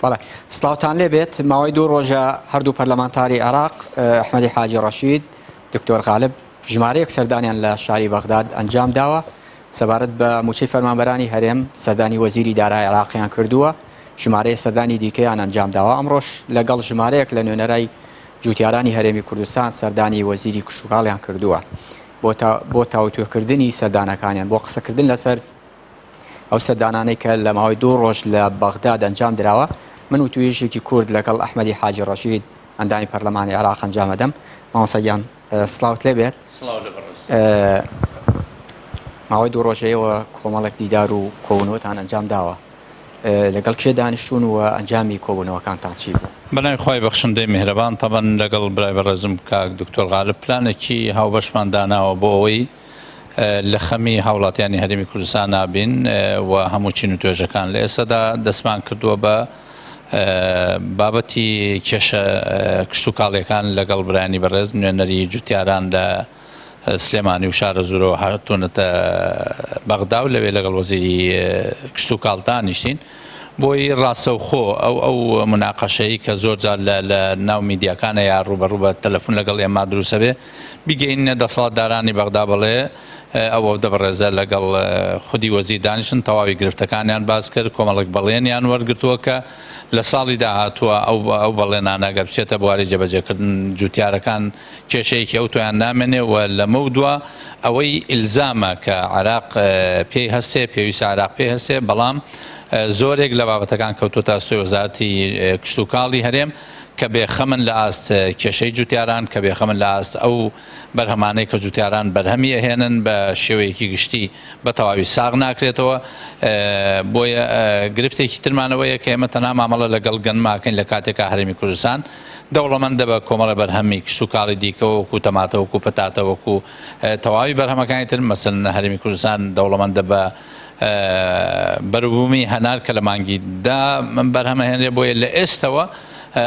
بەڵێ سڵاوتان لێبێت ماوەی دوو ڕۆژە هەردوو پەرلەمانتاری عێراق ئەحمەدی حاجی ڕەشید دکتۆر غالب ژمارەیەک سەردانیان لە شاری بەغداد ئەنجام داوە سەبارەت بە موچەی فەرمانبەرانی هەرێم سەردانی وەزیری دارای عێراقیان کردووە ژمارەیە سەردانی دیکەیان ئەنجام داوە ئەمڕۆش لەگەڵ ژمارەیەک لە نوێنەرای جوتیارانی هەرێمی کوردستان سەردانی وەزیری کشتوکاڵیان کردووە بۆ تاوتوێکردنی سەردانەکانیان بۆ قسەکردن لەسەر ئەو سەردانانەی کە لە ماوەی دوو ڕۆژ لە بەغداد ئەنجام دراوە، من وتووێژێکی کورت لەگەڵ ئەحمەدی حاجی ڕەشید، ئەندامی پەرلەمانی عێراق ئەنجام ئەدەم. مامۆستا گیان سڵاوت لێ بێت. سڵاو لە بەڕێزت. ماوەی دوو ڕۆژە ئێوە کۆمەڵێک دیدار و کۆبوونەوەتان ئەنجام داوە. لەگەڵ کێ دانیشتوون و ئەنجامی کۆبوونەوەکانتان چی بوو؟ بەناوی خوای بەخشندەی میهرەبان، تەبەن لەگەڵ برای بەڕێزم کاک دکتۆر غالب پلانێکی هاوبەشمان داناوە بۆ ئەوەی لە خەمی هاوڵاتیانی هەرێمی کوردستان نابین و هەموو چین و توێژەکان لە ئێستادا دەستمان کردووە بە بابەتی کێشە کشتوکاڵیەکان لەگەڵ برایانی بەڕێز نوێنەری جوتیاران لە سلێمانی و شارەزوورەوە هاتوونەتە بەغدا و لەوێ لەگەڵ وەزیری کشتوکاڵ دانیشتین بۆی ڕاستەوخۆ ئەو ئەو مناقەشەی کە زۆر جار لە لە ناو میدیاکانە یا ڕووبەڕوو بە تەلەفۆن لەگەڵ ئێمە دروستە بێ بیگەیننە دەسەڵاتدارانی بەغدا بڵێ ئەو وەفدە بەڕێزە لەگەڵ خودی وەزیر دانیشتن تەواوی گرفتەکانیان باس کرد کۆمەڵێک بەڵێنیان وەرگرتووە کە لە ساڵی داهاتووە ئەو ئەو بەڵێنانە گەر بچێتە بواری جێبەجێکردن جوتیارەکان کێشەیەکی ئەو تۆیان نامێنێ و لەمەو دوا ئەوەی ئیلزامە کە عێراق پێی هەستێ پێویستە عێراق پێی هەستێ بەڵام زۆرێک لە بابەتەکان کەوتووەتە ئەستۆی وەزارەتی کشتوکاڵی هەرێم کە بێ خەمن لە ئاست کێشەی جوتیاران، کە بێ خەمن لە ئاست ئەو بەرهەمانەی کە جوتیاران بەرهەمی ئەهێنن بە شێوەیەکی گشتی بە تەواوی ساغ ناکرێتەوە. بۆیە گرفتێکی ترمان ئەوەیە کە ئێمە تەنها مامەڵە لەگەڵ گەنم ئەکەین لە کاتێکا هەرێمی کوردستان دەوڵەمەندە بە کۆمەڵە بەرهەمی کشتوکاڵی دیکەوە وەکو تەماتە وەکو پەتاتە وەکو تەواوی بەرهەمەکانی تر مەسەلەن هەرێمی کوردستان دەوڵەمەندە بە بەروبوومی هەنار کە لە مانگی دا بەرهەمەهێنرێ بۆیە لە ئێستەوە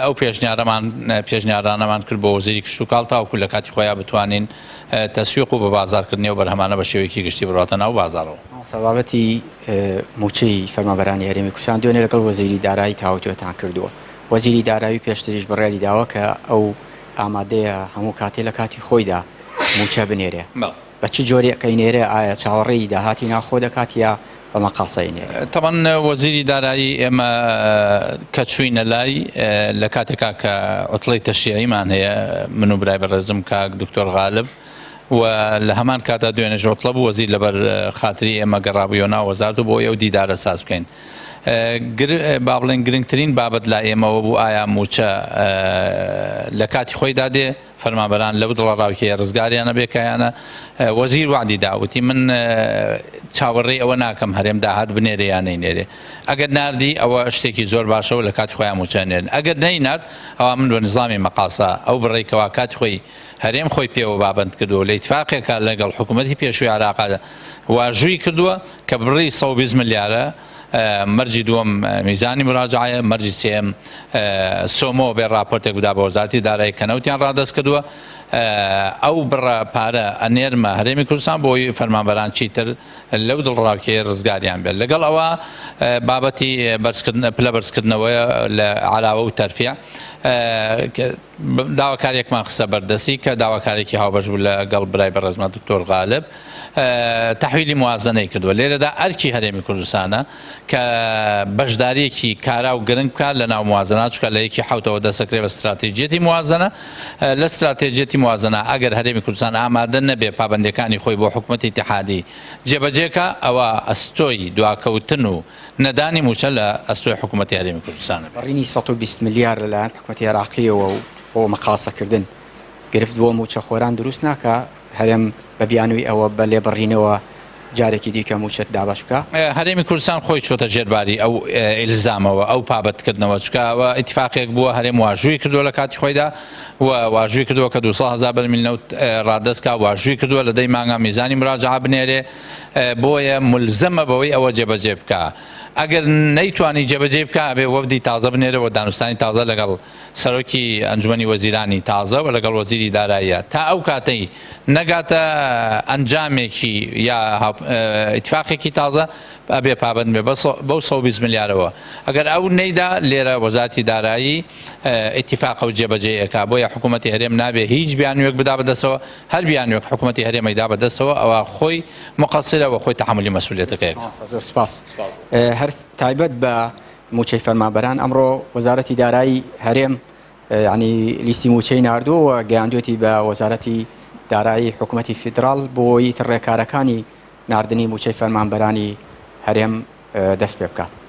ئەو پێشنیارەمان پێشنیارانەمان کرد بۆ وەزیری کشتوکاڵ تاوەکو لە کاتی خۆیان بتوانین تەسویق و بە بازاڕکردنی ئەو بەرهەمانە بە شێوەیەکی گشتی بڕاتە ناو بازاڕەوە. مامۆستا بابەتی مووچەی فەرمانبەرانی هەرێمی کوردستان دوێنێ لەگەڵ وەزیری دارایی تاوتوێتان کردووە، وەزیری دارایی پێشتریش بڕیاری داوە کە ئەو ئامادەیە هەموو کاتێ لە کاتی خۆیدا مووچە بنێرێ. بە چ جۆرێک ئەینێرێ ئایا چاوەڕێی داهاتی ناوخۆ دەکات یا بە مەقاصە ئەینێرێ؟ تەبعەن وەزیری دارایی ئێمە کە چووینە لای لە کاتێکا کە عوتڵەی تەشریعیمان هەیە من و برای بەڕێزم کاک دکتۆر غالب و لە هەمان کاتا دوێنێش عوتڵە بوو وەزیر لەبەر خاتری ئێمە گەڕابوویەوە ناو وەزارەت و بۆ ئەوەی ئەو دیدارە ساز بکەین با بڵێن گرنگترین بابەت لای ئێمەوە بوو ئایا مووچە لە کاتی خۆیدا دێ فەرمانبەران لەو دڵەڕاوکێیە ڕزگاریان ئەبێ کە هەیانە، وەزیر وەعدی دا وتی من چاوەڕێی ئەوە ناکەم هەرێم داهات بنێرێ یا نەینێرێ، ئەگەر ناردی ئەوە شتێکی زۆر باشە و لە کاتی خۆیان مووچە ئەنێرن، ئەگەر نەینارد ئەوا من بە نیزامی مەقاسە ئەو بڕەی کەوا کاتی خۆی هەرێم خۆی پێوە پابەند کردووە و لە ئیتفاقێکا لەگەڵ حکوومەتی پێشووی عێراقا واژووی کردووە کە بڕی 120 ملیارە مەرجی دووەم میزانی مراجعەیە، مەرجی سێیەم سۆمۆ بێ ڕاپۆرتێک بدا بە وەزارەتی دارایی کە نەوتیان ڕادەست کردووە، ئەو بڕە پارە ئەنێرمە هەرێمی کوردستان بۆ ئەوەی فەرمانبەران چیتر لەو دڵڕاوکێیە ڕزگاریان بێت. لەگەڵ ئەوە بابەتی بەرزکردن پلە بەرزکردنەوەیە لە عەلاوە و تەرفیع داواکاریەکمان خستە بەردەستی کە داواکارێکی هاوبەش بوو لەگەڵ برای بەڕێزمان دکتۆر غالب تەحویلی موازنەی کردووە لێرەدا ئەرکی هەرێمی کوردستانە کە بەشداریەکی کارا و گرنگ بکات لە ناو موازنە چونکە لە یەکی حوتەوە دەسەکرێ بە ستراتیژیەتی موازنە لە ستراتێژیەتی موازنە ئەگەر هەرێمی کوردستان ئامادە نەبێ پابەندەکانی خۆی بۆ حکوومەتی ئیتحادی جێبەجێکە ئەوە ئەستۆی دواکەوتن و نەدانی مووچە لە ئەستۆی حکوومەتی هەرێمی کوردستانە بێت. بڕینی 120 ملیار لەلایەن حکومەتی عێراقییەوە و بۆ مەقاسەکردن گرفت بۆ مووچەخۆران دروست ناکا، هەرێم بە بیانووی ئەوە بە لێبڕینەوە جارێکی دیکە مووچەت دابەش بکا؟ هەرێمی کوردستان خۆی چۆتە ژێر باری ئەو ئیلزامەوە، ئەو پابەندکردنەوە، چونکە ئەوە ئیتیفاقێک بووە هەرێم واژووی کردووە لە کاتی خۆیدا و واژووی کردووە کە 200 هەزار بەرمیل نەوت ڕادەست کا، واژووی کردووە لە دەی مانگا میزانی مراجعە بنێرێ، بۆیە مولزەمە بەوەی ئەوە جێبەجێ بکا. ئەگەر نەیتوانی جێبەجێی بکا ئەبێ وەفدی تازە بنێرێ و دانوستانی تازە لەگەڵ سەرۆکی ئەنجومەنی وەزیرانی تازە و لەگەڵ وەزیری داراییە تا ئەو کاتەی نەگاتە ئەنجامێکی یا ئیتفاقێکی تازە. ئەبێ پابەند بێ بەو 120 ملیارەوە. ئەگەر ئەو نەیدا لێرە وەزارەتی دارایی ئیتیفاقە و جێبەجێی ئەکا. بۆیە حکوومەتی هەرێم نابێ هیچ بیانوویەک بدا بەدەستەوە، هەر بیانوویەک حکوومەتی هەرێم ئەیدا بەدەستەوە ئەوە خۆی موقەسیرە و خۆی تەحەمولی مەسئولیەتەکەی ئەکا. مامۆستا زۆر سوپاس. هەر تایبەت بە مووچەی فەرمانبەران ئەمڕۆ وەزارەتی دارایی هەرێم یانی لیستی مووچەی ناردووە و گەیاندوێتی بە وەزارەتی دارایی حکوومەتی فیدراڵ بۆ ئەوەی ئیتر ڕێکارەکانی ناردنی مووچەی فەرمانبەرانی هەرێم دەست پێ بکات.